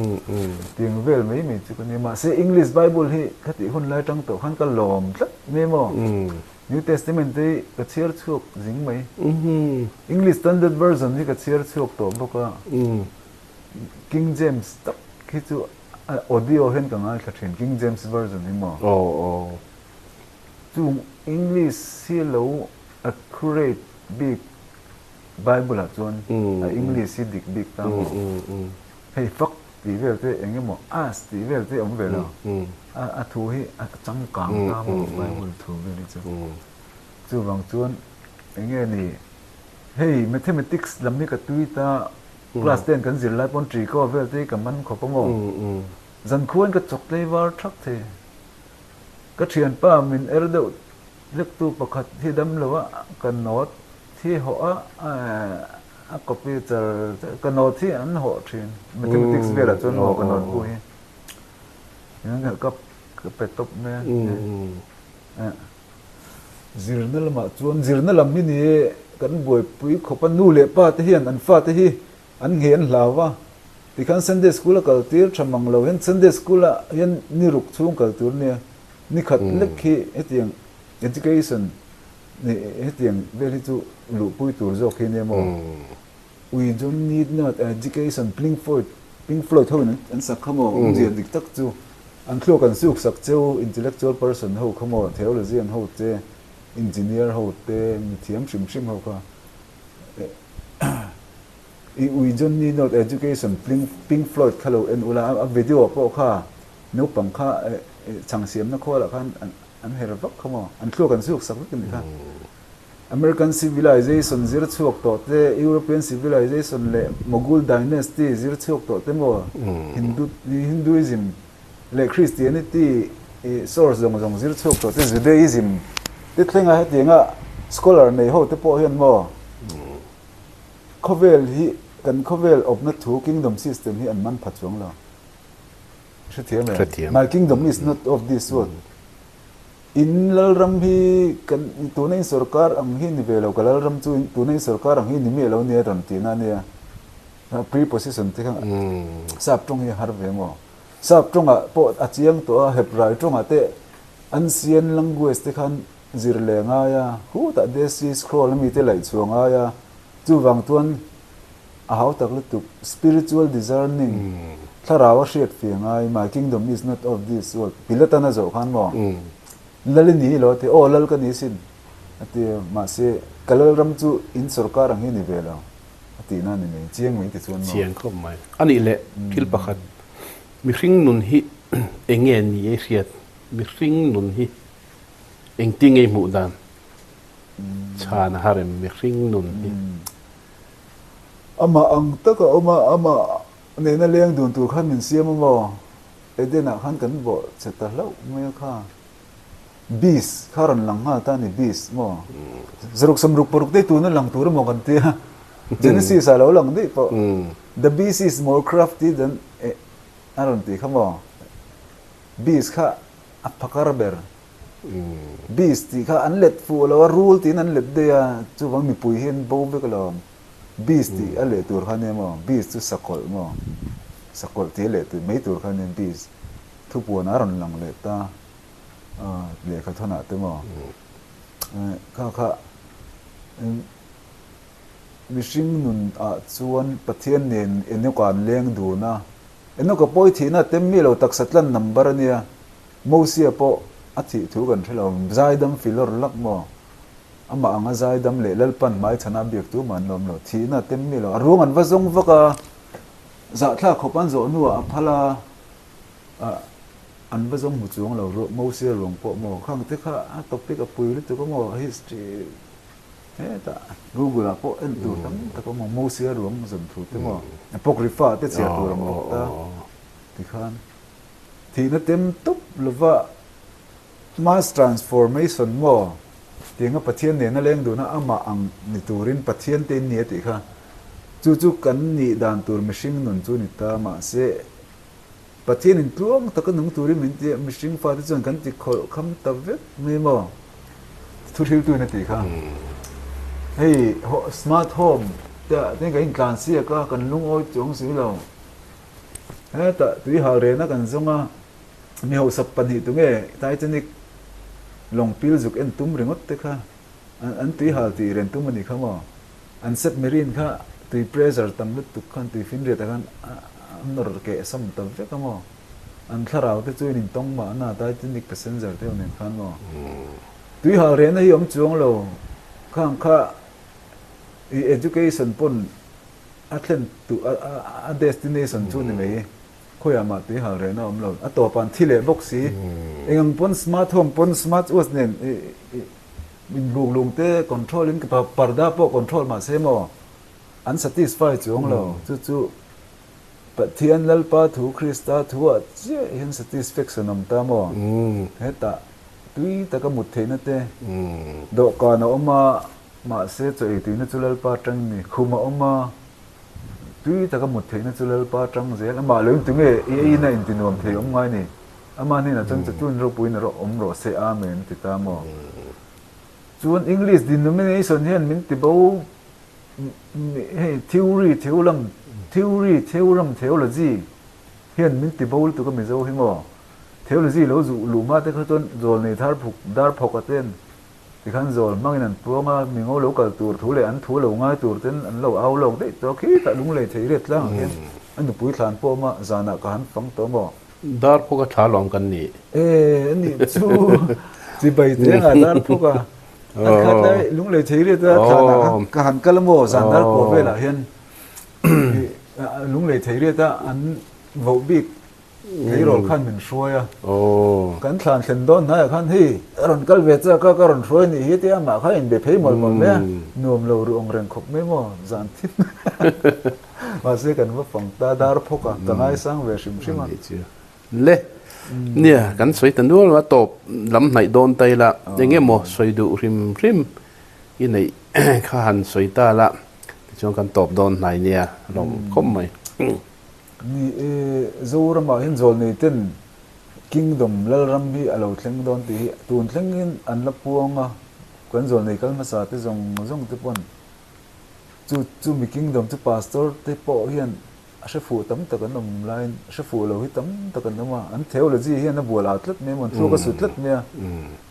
Speaker 2: tiang vel mai mai chu ka nia. Mahse English Bible hi ka tih hun lai atang tawh khan ka lawm tlat mai maw, New Testament te hi ka chhiar chhuak zing mai, English Standard Version hi ka chhiar chhuak tawh bawk a, King James tak hi chu audio hian ka ngaithla thin, King James Version hi maw. Chung English hi lo accurate bik Bible ah chuan a English hi dik bik ta maw? Hei fak tih vel te eng emaw as tih vel te awm ve lo. A thu hi a changkang ta maw Bible thu vel hi chu. Chuvang chuan eng nge ni hei mathematics lam hi ka tui ta class ten kan zir lai pawn triko vel te hi ka man khawp a maw? Zankhuain ka chawk tleivar thak thei. Ka thianpa min er deuh hlektu pakhat hi dam lo a, ka note hi hawh a, a copy char char, ka note hi an hawh thin, mathematics velah chuan maw ka note bu hi, ka pe tawp mai a. Zirna lamah chuan zirna lam hi ni e, kan buaipui khawp a, nu leh pa te hian an fate hi An ngheh an hlau va, tikhan Sunday School a kal tir tha mang lo hian Sunday School ah hian ni ruk chhung kal tur nia, ni khat lek hi hetiang education hetiang vel hi chu luhpui tur zawk hi nia maw? We don't need not education Pink Floyd Pink Floyd ho in an sak kha maw? Awmzia dik tak chu an thluak an suk sak cheu intellectual person ho kha maw theologian ho te engineer ho te mithiam hrim hrim ho kha I ui John Ni Note Education Pink Floyd kha lo en ula, a video ah pawh kha naupang kha chhang siamna khualah khan an her vak kha maw, an thluak an zuk sak vek a ni kha. American Civilization zir chhuak tawh te, European Civilization leh Mogul Dynasty zir chhuak tawh te maw, Hinduism leh Christianity source zawng zawng zir chhuak tawh te, Judaism te thlenga hetianga scholar nei ho te pawh hian maw khawvel hi kan khawvel awpna thu kingdom system hi an man pha chuang lo. Hrethiam em? My kingdom is not of this world. In lalram hi kan tuna in sorkar ang hi ni ve lo, ka lalram chu tuna in sorkar ang hi ni miah lo nia rawn tihna a nia. Preposition te kha sap tawng hi a har ve maw? Sap tawngah pawh a chiang tawh a, Hebrai tawngah te ancient language te khan zir leh ngai a, hutah Dead Sea Scroll ami te laih chhuah ngai a, chuvang chuan a hau tak lutuk spiritual discerning, thlarau a hriat fih ngai, my kingdom is not of this world, Pilatan a zawh khan maw? Lal i ni lo a ti, aw lal ka ni sin a ti a, mahse ka lalram chu in sorkar ang hi ni ve lo. A tihna a ni mai, chiang mai ti chuan maw?
Speaker 1: Chiang khawp mai. A nih leh thil pakhat, mihring nun hi eng nge ni ei hriat? Mihring nun hi engti nge i hmuh dan? Chhan a har em mihring nun hi?
Speaker 2: Amah ang taka awm a, amah nena leng dun tur khan min siam a maw? Eden-ah khan kan bawh che ta hlauh mai a kha. Beast kha rawn lang nghal ta a ni, Beast maw? Zaruk samruk paruk te tuna lang tur emaw kan tia, Genesis ah lo lang daih pawh. The beast is more crafty than a rawn tih kha maw? Beast kha a phakar ber. Beast tih kha an let fuh lo a, rul tiin an let daih a, chuvang mipui hi an bo vek alawm. Beast tih a leh tur kha nia maw? Beast chu sakawlh maw? Sakawlh tih a leh mai tur kha nia beast. Thupuan a rawn lang leh ta. Lehkha thawnah te maw kha kha mihring nun ah chuan Pathian nen Enoka an leng dun a, Enoka pawh i thihna a tem mi lo taksa tlan number a nia, Mosia pawh a thih thu kan hre lo, zaidam filawr lak maw amah anga zaidam leh Lalpan hmaichhana biak tu mah an lawm lo, thihna a tem mi lo, a ruang an va zawng vak a, zahthlak khawp an zawh hnuah a phal a. An va zawng hmu chuang lo ruah Mosia ruang pawh maw khang te kha a topic a pui lutuk a maw history Hetah Google ah pawh en tur tam tak a awm ang, Mosia ruang zawn thu te maw, Apocrypha te chhiar tur ang bawk ta tikhan thihna tem tawp lova mass transformation maw tianga Pathian nena leng duna amah ang ni turin Pathian te in ni a tih kha chu chu kan nih dan tur mihring nun chu ni ta mahse Pathianin tluang taka nung turin min ti a, mihring fate chuan kan ti khawlh kham ta vek mai maw? Thuhriltuin a tih kha. Hei smart home te ah te kan intlan siak a, kan lungawi chuang si lo. Hetah tui hal rehna kan zawng a, mi hausak pahnih tunge Titanic lawng pil zuk en tum ringawt te kha an tui hal tih ren tum a ni kha maw? An submarine kha tui pressure tam lutuk khan tui finriat ah khan a nawr keh sawm ta vek a maw? An thlarau te chu in intawng mahna Titanic passenger te ho nen khan maw? Tui hal rehna hi awm chuang lo khang kha i education pawn a thlen tu a destination chu ni mai khawiah mah tui hal rehna awm lo a tawpah an thi leh bawk si eng ang pawn smart home pawn smart watch nen i Min buk lung te control in parda pawh control mah se maw an satisfy chuang lo chu chu Pathian Lalpa thu Krista thu ah chiah hian satisfaction awm ta maw hetah tui taka mut theihna te dawhkan a awm a mahse chaw ei tuina chu Lalpa atang in ni khum a awm a tui taka mut theihna chu Lalpa atang zel amah lo in tunge i eiin a intinuam thei awm ngai ni. Amah hnenah chuan chatuan ropuiin erawh awm rawh se Amen a ti ta maw? Chuan English denomination hian min ti bo hei theory theolam theory theoram theology hian min ti bo lutuk a Mizo hi maw? Theology lo zuh luh hma te kha chuan zawl nei thar phuk dar phawk a ten tikhan zawl hmangin an puang a mingo lo kal tur thu leh an thu lo ngai tur ten an lo au lawk daih tawh a khitah lunglei thei riat tlangah khian a nupui thlan pawh a awm a zanah ka han fang tawh maw?
Speaker 1: Dar phawk a thla lawm kan ni.
Speaker 2: E, a nih chu. Chibai te anga dar phawk a. An khat lai lunglei thei riat a thlanah khan ka han kal a maw zan dar kua velah hian lunglei thei riat a an voh bik tleirawl khan min hruai a. Kan thlan thlen dawn hnaiah khan hei a rawn kal ve chak a ka rawn hruai nih hi tia amah kha a inbe phei mawlh mawlh mai a. Nuam lo ruh ang reng khawp mai maw zan thim. Mahse kan va fang ta dar phawk a, ka ngaisang ve hrim hrim a.
Speaker 1: Le, nia kan sawi ta nual a tawp lam hnaih dawn ta ila, eng emaw sawi duh hrim hrim i neih kha han sawi ta la, tichuan kan tawp dawn hnai nia lawm khawp mai.
Speaker 2: Ni e, Zoramah hian zawlnei ten Kingdom Lalram hi a lo thleng dawn tih hi tun thlengin an la puang a, kan zawlnei kal hmasa te zawng zawng te pawn Chu chu mi kingdom chu pastor te pawh hian a hre fuh tam tak an awm laiin hre fuh lo hi tam tak an awm a, an theology hian a bual ât tlat mai a maw, an thluak a sut tlat mai a.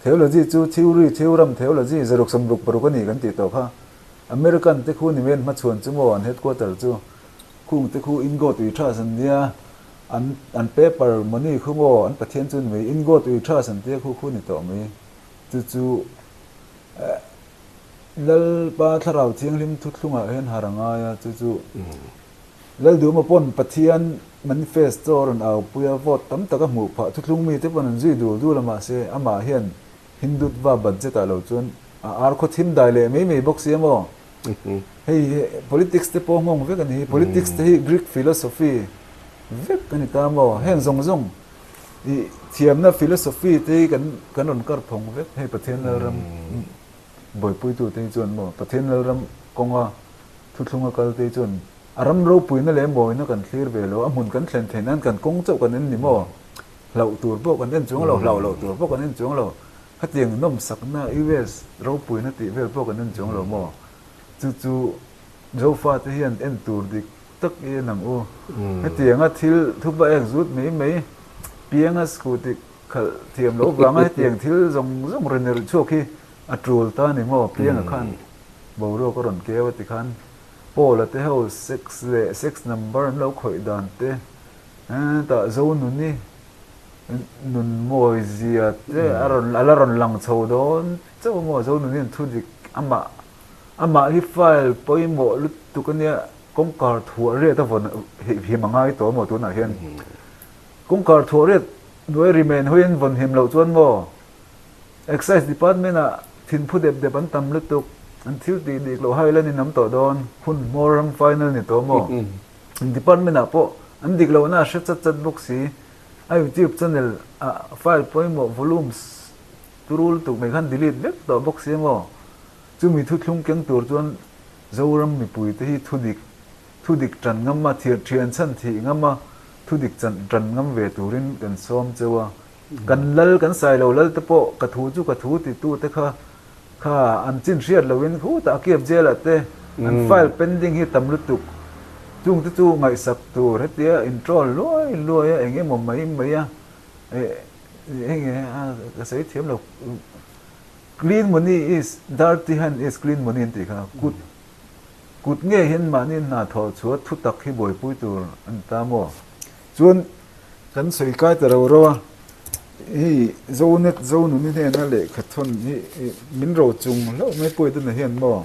Speaker 2: Theology chu theory, theoram, theology, zaruk sawmruk paruk a ni kan tih tawh kha. American te khu ni mai an hmachhuan chu maw an headquarter chu khung te khu in God we trust an nia, an an paper money khu maw an pathian chu ni mai in God we trust an tia khu khu ni tawh mai. Chu chu eh. Lalpa Thlarau Thianghlim thuthlungah hian har a ngai a, chu chu Lalduhma pawn Pathian manifesto a rawn aupui a, vote tam tak a hmuh phah. Thuthlung mite pawn an zui dul dul a, mahse amah hian Hindutva budget ah lo chuan a ar khaw thim dai leh mai mai bawk si a maw? Hei hi politics te pawh nghawng vek a ni hi, politics te hi Greek philosophy vek a ni ta maw? Heng zawng zawng i thiamna philosophy te hi kan kan rawn kar phawng vek hei Pathian Lalram. Buaipuitute hi chuan maw Pathian Lalram kawnga thuthlunga kalte hi chuan a ram ropuina leh mawina kan thlir ve lo, a hmun kan thlen theih nan kan kawng chauh kan en ni maw? Hlauh tur pawh kan en chuang lo, hlauh loh tur pawh kan en chuang lo, khatiang nawmsakna US ropuina tih vel pawh kan en chuang lo maw? Chu chu Zofate hian en tur dik tak i en ang u. Hetianga thil thupa ek zut mai mai pianga scooty Khalh thiam loh vanga hetiang thil zawng zawng rawn erh chhuak hi a tul ta a ni maw? Pianga khan boruak a rawn keu a ti khan Paula te ho sex leh sex number an lo khawih dan te tah Zonuni nun mawi zia te a rawn a la rawn lang chho dawn chauh a maw? Zonuni an thu dik amah amah hi file pawimawh lutuk a nia kawngkhar thuah riat a vawn him a ngai tawh a maw tunah hian Kawngkhar thuah riat hnuai ri men hawiin vawn him loh chuan maw Excise Department ah thinphu dep dep an tam lutuk. An thil tih dik loh hai la ni nam tawh dawn, hun hmawr ram final ni tawh maw? Department ah pawh an dik lohna a hre chat chat bawk si. A YouTube channel ah file pawimawh volumes turu lutuk mai khan delete vek tawh bawk si maw? Chumi thuthlung keng tur chuan Zoram mipuite hi thudik thudik tan ngam a, thir thian chhan thih ngam a, thudik chan tan ngam ve turin kan sawm cheu a. Kan lal, kan sai lo lal te pawh ka thu chu ka thu titu te kha kha an chin hriat loin khutah a kiap jail ah te an file pending hi tam lutuk. Chung te chu ngaihsak tur hetia in troll luai luai a eng emaw mai mai a eh enge a ka sawi thiam lo clean money is dirty hand is clean money an tih kha kut kut nge hian mahni hna thawh chhuah thu tak hi buaipui tur a ni ta maw? Chuan kan sawi kai ta ro ro a, hei Zonet Zonuni hnena lehkha thawn hi min ro chung hlauh mai pawh i dana hian maw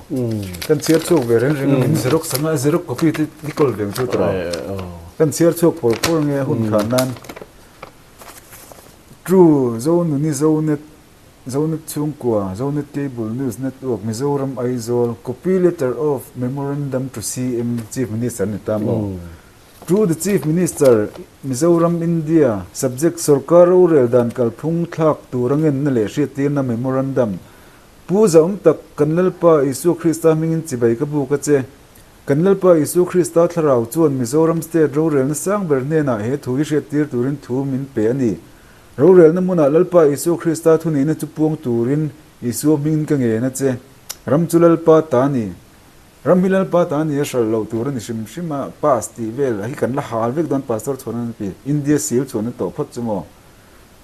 Speaker 2: kan chhiar chhuak ve reng reng a, min xerox anga a xerox copy te hi kawl ve ang chu tawh kan chhiar chhuak pawr pawr nge a hun khan nan True Zonuni Zonet Zonet chhungkua Zonet Cable News Network Mizoram Aizawl copy letter of memorandum to CM Chief Minister ni ta maw. To the Chief Minister, Mizoram, India, Subject, Sorkar rorel dan kalphung thlak tur a ngenna leh hriattirna Memorandum, Pu Zaum tak, kan Lalpa Isua Krista hmingin chibai ka buk a che. Kan Lalpa Isua Krista thlarau chuan Mizoram State rorelna sang ber hnenah he thu hi hriattir turin thu min pe a ni. Rorelna hmunah Lalpa Isua Krista thunihna chu puang turin Isua hmingin ka ngen a che. Ram chu Lalpa ta a ni. Ram hi Lalpa ta nia hralh loh tur a ni hrim hrim a, pass tih vel hi kan la hal vek dawn Pastor chhuan an pi, India seal chhuan a tawh phawt chu maw?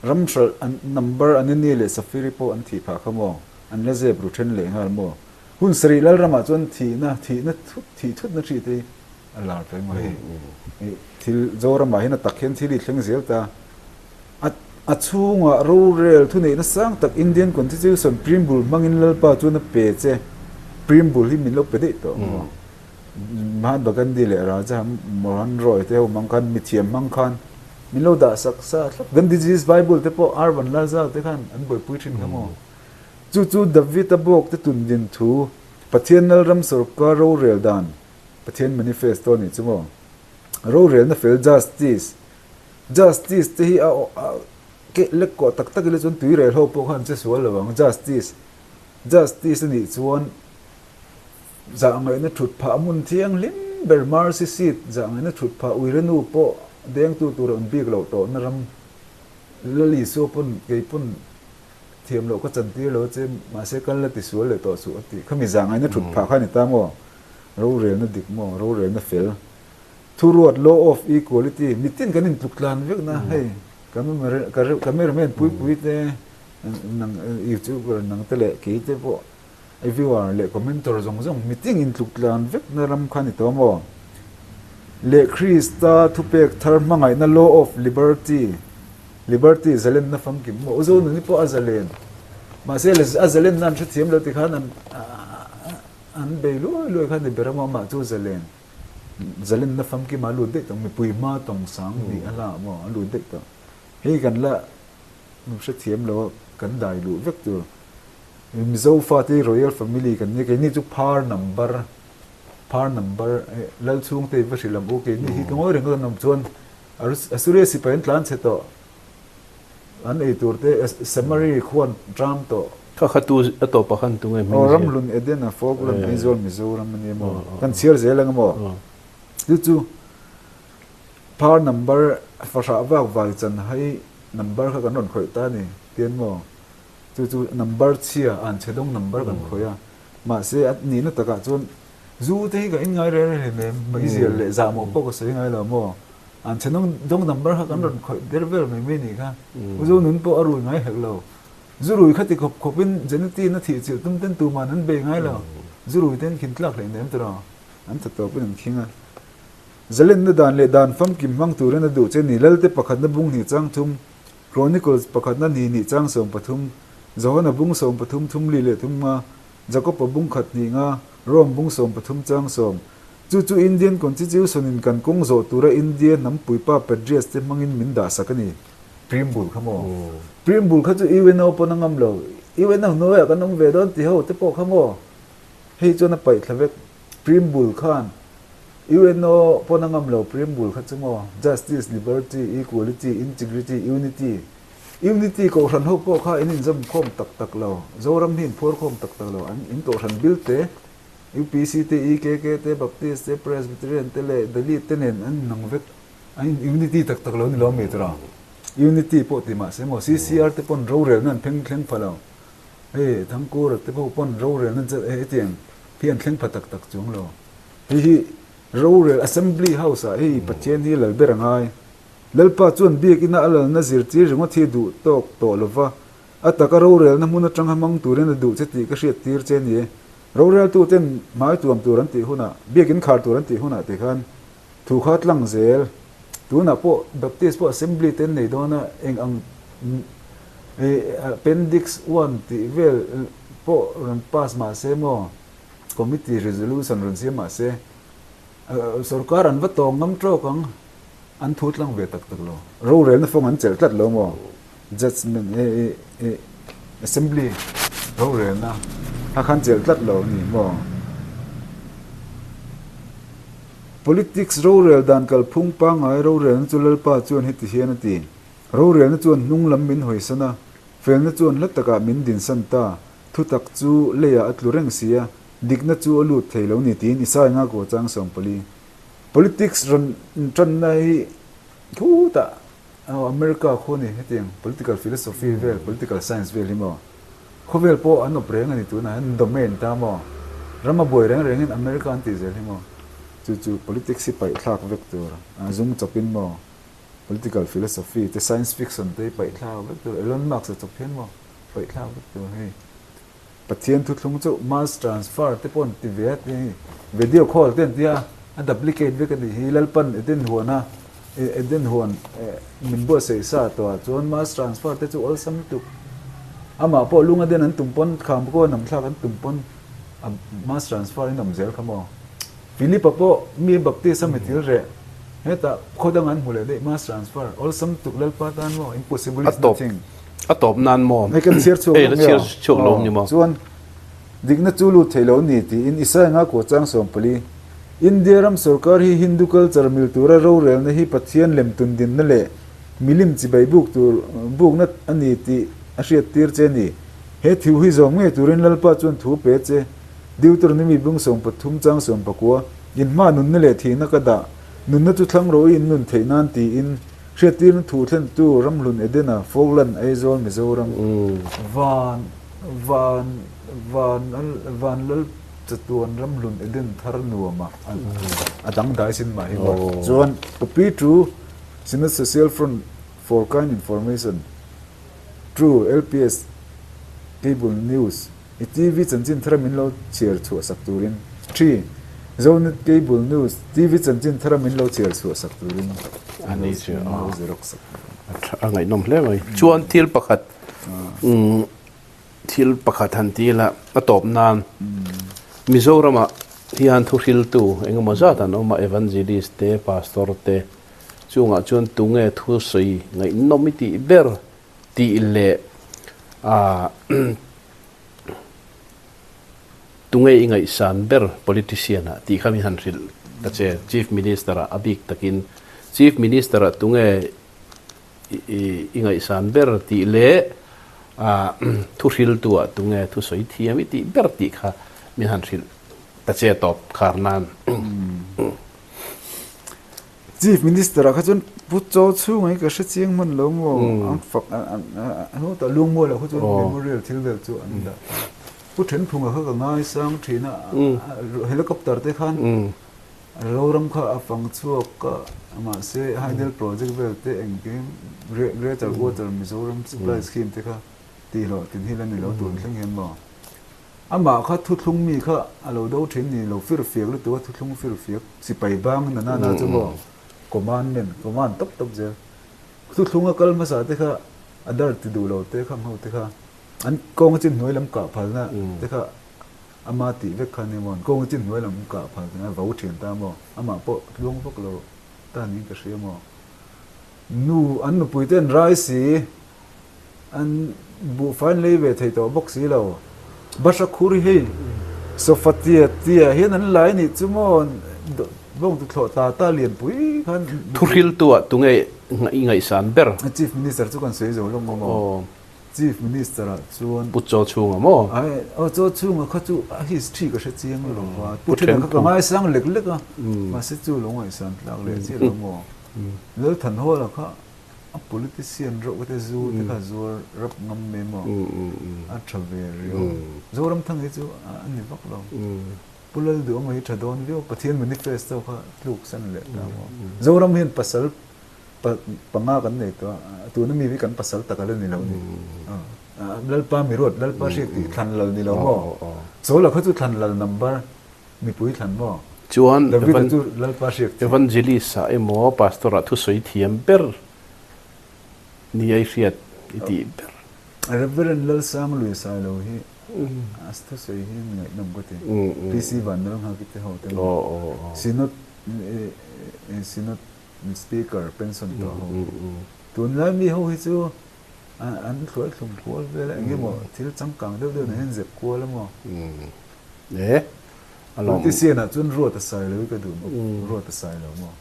Speaker 2: Ram hralh an number Anani leh Safiri pawh an thih phah kha maw? An la zep ru then leh nghal maw? Hun sarih Lalramah chuan thihna, thihna thut, thih thutna hri te hi a lar ta emaw hei thil Zoramah hian a tak hian thil hi thleng zel ta. A a chhungah rorel thuneihna sang tak Indian Constitution Preamble hmangin Lalpa chuan a pe che. Preamble hi min lo pe daih tawh maw? Mahatma Gandhi leh Raja Mohan Roy te ho hmang khan mithiam hmang khan min lo dah sak sa thlap. Gandhiji's Bible te pawh R Vanlalzau te khan an buaipui thin kha maw? Chu chu David-a bawk te tun din thu Pathian Lalram sawrkar rorel dan Pathian manifesto a nih chu maw? Rorelna fel justice Justice te hi a keh lek kawh tak tak ila chuan tui rel ho pawh khan che sual lo ang. Justice Justice a nih chuan zah ngaihna thut phah hmun thianghlim ber mercy seat zah ngaihna thut phah uirenu pawh dengtu tur a awm bik loh tawhna ram Lal Isua pawn kei pawn thiam loh ka chantir lo che mahse kal la ti sual leh tawh suh a ti. Khami zah ngaihna thut phah kha a ni ta maw? Rorelna dik maw? Rorelna fel. Thuruat, law of equality, mitin kan intluk tlan vek na hei cameraman pui pui te nang youtuber nang te leh kei te pawh viewer leh commenter zawng zawng mitin intluk tlan vek na ram kha ni tawh maw? Leh Krista thupek thar hmangaihna law of liberty, liberty zalenna famkim maw? U Zonuni pawh a zalen mahse a zalenna an hrethiam lo tikhan an an bei luai luai kha ni ber a maw amah chu zalen. Zalenna famkima a lut daih tawh, mipui hma tawng sang hnih a hla maw a lut daih tawh. Hei kan la hrethiam lo a, kan dai luh vek tur. Mizo fate hi Royal Family kan nia, keini chu phar number, phar number lal chhungte i va hrilh ang u, keini hi ka ngawi reng ka kan awm chuan Assuria sipai an tlan chhe tawh. An ei tur te Samari khuan ṭam tawh.
Speaker 1: Kha kha tu a tawpah khan tu nge hming
Speaker 2: ziak? Ramhlun Edena Falkland Aizawl Mizoram a ni maw? Kan chhiar zel ang maw? Chu chu phar number fahrah vak vai chan hai number kha kan rawn khawih ta a ni tian maw? Chu chu number chhia an chhe dawng number kan khawih a. Mahse a nihna takah chuan zu te hi ka in ngai reng reng hleinem meizial leh zahmawh pawh ka sawi ngai lo maw? An chhe dawng number kha kan rawn khawih der vel mai mai nih kha. U Zo nun pawh a rui ngai hek lo. Zu rui kha ti khawp khawp in Janeti in a thih chilh tum ten tuman an bei ngai lo. Zu rui ten khin tlak hlei nem tawh. An tha tawp in an khing a. Zalenna dan leh dan famkim hmang turin a duh che ni. Lalte pakhatna bung hnih chang thum, Chronicles pakhatna hnih hnih chang 13, Johana bung 13 thum li leh thum nga, Jakob-a bung khat hnih nga, Rome bung 13 chang sawm. Chu chu Indian Constitution in kan kawng zawh tura India hnam puipa Patriots te hmangin min dah sak a ni. Preamble kha maw? Preamble kha chu UNO pawn a ngam lo. UNO hnuaiah kan awm ve dawn ti ho te pawh kha maw? Hei chuan a paih thla vek. Preamble khan UNO pawn a ngam lo preamble kha chu maw Justice, Liberty, Equality, Integrity, Unity. Unity kohhran ho pawh kha in inzawm khawm tak tak lo. Zoram hi in phuar khawm tak tak lo. An in kohhran bil te UPC te, EKK te, Baptist te, Presbyterian te leh Dalit te nen an inang vek. An in unity tak tak lo ni lo mi tura. Unity pawh ti mahse maw CCR te pawn rorelna an pheng thleng pha lo. Hei Thangkura te pawh pawn rorelna hetiang hi an thleng pha tak tak chuang lo. Hei hi rorel Assembly House ah hei Pathian hi lal ber a ngai. Lalpa chuan biakina a lalna zirtir ringawt hi duh tawk tawh lova, a taka rorelna hmun atanga hmang turin a duh che tih ka hriattir che ni e. Roreltuten hmai tuam tur an tih hunah, biakin khar tur an tih hunah te khan thu kha tlang zel. Tunah pawh Baptist pawh Assembly te an nei dawn a, eng ang Appendix one tih vel pawh rawn pass mah se maw, Committee resolution rawn siam mah se, sorkar an va tawng ngam tawk ang. An thu tlang ve tak tak lo. Rorelna fawng an chelh tlat lo maw? Judgement eh Assembly rorelna kha khan chelh tlat lo a ni maw? Politics rorel dan kalphung pangngai rorelna chu Lalpa chuan heti hian a ti, Rorelna chuan hnung lam min hawisan a, felna chuan hla takah min dinsan ta, thutak chu leiah a tlu reng si a, dikna chu a lut thei lo ni tiin Isaiah Ngakua chang 14. Politics rawn intanna hi khutah America khu a ni hetiang political philosophy vel political science vel hi maw khawvel pawh an awp reng a ni tunah hian domain ta maw ram a buai reng rengin America an tih zel hi maw chu chu politics hi paih thlak vek tur a zung chawpin maw political philosophy te science fiction te hi paih thlak vek tur Elon Musk a chawp hian maw paih thlak vek tur hei. Pathian thuthlung chu mass transfer te pawh an ti ve a ti hei video call te an ti a a duplicate vek a nih hi Lalpan Eden huan a Eden huan min buatsaih sa tawh ah chuan mass transfer te chu awlsam lutuk amah pawh lung a den an tum pawn kham pawh nam thlak an tum pawn a mass transfer in awm zel kha maw Philip-a pawh mi baptist a mitil reh hetah khaw dang an hmu leh daih mass transfer awlsam lutuk Lalpa tan maw impossible is nothing.
Speaker 1: A tawp nan maw?
Speaker 2: Hei kan chhiar chhuak
Speaker 1: lawk nge aw? Chhuak lawm ni maw?
Speaker 2: Chuan dikna chu lut thei lo ni tiin Isaiah nga kua chang 14, India ram sorkar hi Hindu culture mil tura rorelna hi Pathian lem tun dinna leh milim chibai buk tur bukna a ni tih a hriattir che ni. He thiu hi zawm ngei turin Lalpa chuan thu pe che. Deuteronomy bung 13 chang 19, Inhma nunna leh thihna ka dah, nunna chu thlang rawh i innun theih nan tiin Hriattirna thu thlentu Ramhlun Edena, Falkland, Aizawl, Mizoram. Van, van, van, van lal chatuan Ramhlun Eden thar nuama a dangdai sin mah hi maw. Chuan Copy to Synod Social Front for kind information. True, LPS Cable News. I TV chanchin thara min lo chhiar chhuah sak turin Ṭhi, Zonet Cable News TV chanchin thara min lo chhiar chhuah sak turin
Speaker 1: A ni chu a lo xerox sak turin. A ngaihnawm hle mai. Chuan thil pakhat thil pakhat han ti ila a tawp nan Mizoramah hian thuhriltu engemaw zat an awm a, Evangelist te, Pastor te chungah chuan tunge thusawi ngaihnawm i tih ber tih leh ah tunge i ngaihsan ber politician ah tih kha min han hrilh ta che Chief Minister ah a bik takin Chief Minister ah tunge i ngaihsan ber tih leh ah thu hriltu ah tunge thusawi thiam i tih ber tih kha min han hrilh ta che tawp khar nan.
Speaker 2: Chief Minister ah kha chuan Pu Chaw chhunga hi ka hre chiang hman lo maw an fak an ho tah Lungmual ah kha chuan memorial thil vel chu an dah ta. Pu Thenphunga kha ka ngaisang thin a, helicopter te khan Zoram kha a fang chhuak a, mahse hydel project vel te engkim Greater Water Mizoram Supply Scheme te kha tihhlawh tin hi la ni lo tun thleng hian maw. Amah kha thuthlung mi kha a lo do thin ni lo fir fiak lutuk a thuthlung fir fiak sipai bang na na na chu maw commandment command tawp tawp zel thuthlung a kal hmasa te kha a dar ti duh lo te khang ho te kha an kawng a chin hnuai lam kah phal na te kha ama tih vek kha ni maw an kawng a chin hnuai lam kah phal te kha vo thian ta maw amah pawh tluang vak lo ta niin ka hria maw nu an nupui te an rai si. An buhfai an lei ve thei tawh bawk si lo. Bahra khur hi hei Sofa tia tia hian an lai nih chu maw bawng tuthlawh ta ta lianpui khan.
Speaker 1: Thuhriltu ah tunge i ngaihsan ber?
Speaker 2: Chief Minister chu kan sawi zo lo maw maw? Chief Minister ah chuan.
Speaker 1: Pu Chaw Chhunga maw?
Speaker 2: Ai, aw Chaw Chhunga kha chu a history ka hre chiang lo va. Pu Thena kha ka ngaisang lek lek a, mahse chu lo ngaihsan tlak leh chiah lo maw? Lalthanhawla kha a politician reuh te zu te kha zuar rap ngam mai maw? A tha ve riau. Zoramthang hi chu a ni vak lo. Pu Lalduhawma hi tha dawn viau, Pathian manifesto kha tluk san leh ta maw? Zoram hian pasal panga kan nei tawh a, tuna mi hi kan pasal tak a la ni lo ni. Lalpa miruat, Lalpa hriat tih thlan lal ni lo maw? Chawla kha chu thlan lal number mipui thlan maw?
Speaker 1: Chuan
Speaker 2: Davida chu Lalpa hriat
Speaker 1: tih. Evangelist ah emaw Pastor ah thusawi thiam ber ni a i hriat i tih ber.
Speaker 2: Reverend Lalsang Lui Sailo hi a thusawi hi ngaihnawm ka ti. PC Vanlalnghaki te ho te maw? Synod Synod Speaker pension tawh ho. Tunlai mi ho hi chu an thluai thlum kual vel a, eng emaw thil changkang deuh deuh nen hian zep kual a maw?
Speaker 1: E, a lawm.
Speaker 2: Politician ah chuan ruat a sai lo hi ka duh bawk, ruat a sai lo maw?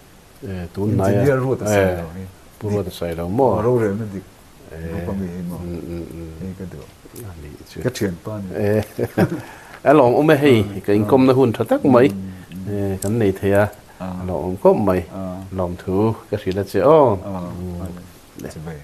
Speaker 1: E, tunlai a.
Speaker 2: Engineer ruat a sai lo hi.
Speaker 1: Pu ruat a sai lo maw?
Speaker 2: Rorelna dik bawk a mi hi maw? Hei ka duh. Ka thianpa ni.
Speaker 1: E, a lawm awm e hei, ka inkawmna hun tha tak mai kan nei thei a. A lawmawm khawp mai. Lawmthu ka hrilh a che aw.
Speaker 2: Chibai.